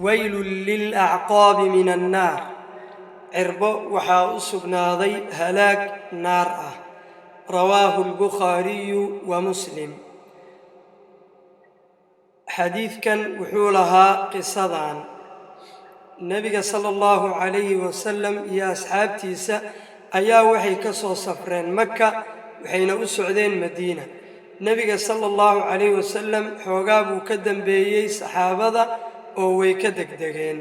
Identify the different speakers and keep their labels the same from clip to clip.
Speaker 1: Waylun lilacqaabi min annaar. Cirbo waxaa u sugnaaday halaag naar ah. Rawaahu albukhaariyu wa Muslim. Xadiidkan wuxuu lahaa qisadan: Nebiga sala Allahu calayhi wasalam iyo asxaabtiisa ayaa waxay ka soo safreen Maka, waxayna u socdeen Madiina. Nebiga sala Allahu calayhi wasalam xoogaa buu ka dambeeyey saxaabada oo way ka degdegeen.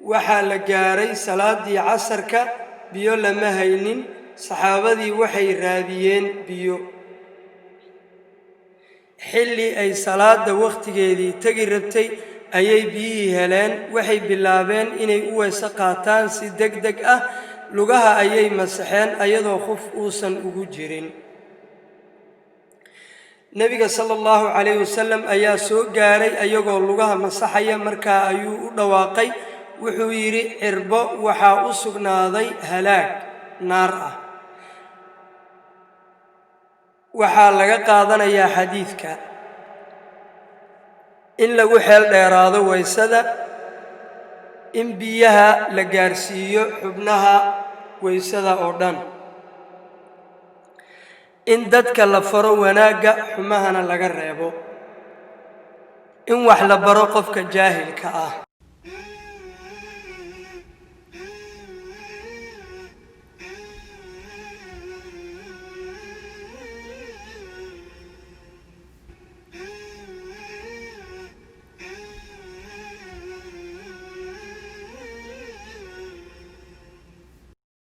Speaker 1: Waxaa la gaaray salaaddii casarka, biyo lama haynin. Saxaabadii waxay raadiyeen biyo. Xilli ay salaadda wakhtigeedii tegi rabtay ayay biyihii heleen. Waxay bilaabeen inay u weyse qaataan si deg deg ah. Lugaha ayay masaxeen ayadoo khuf uusan ugu jirin. Nebiga sala Allahu calayhi wasalam ayaa soo gaaray ayagoo lugaha masaxaya. Markaa ayuu u dhawaaqay, wuxuu yidhi: "Cirbo waxaa u sugnaaday halaag naar ah." Waxaa laga qaadanayaa xadiidka in lagu xeel dheeraado waysada, in biyaha la gaarsiiyo xubnaha waysada oo dhan, in dadka la faro wanaagga, xumahana laga reebo, in wax la baro qofka jaahilka ah.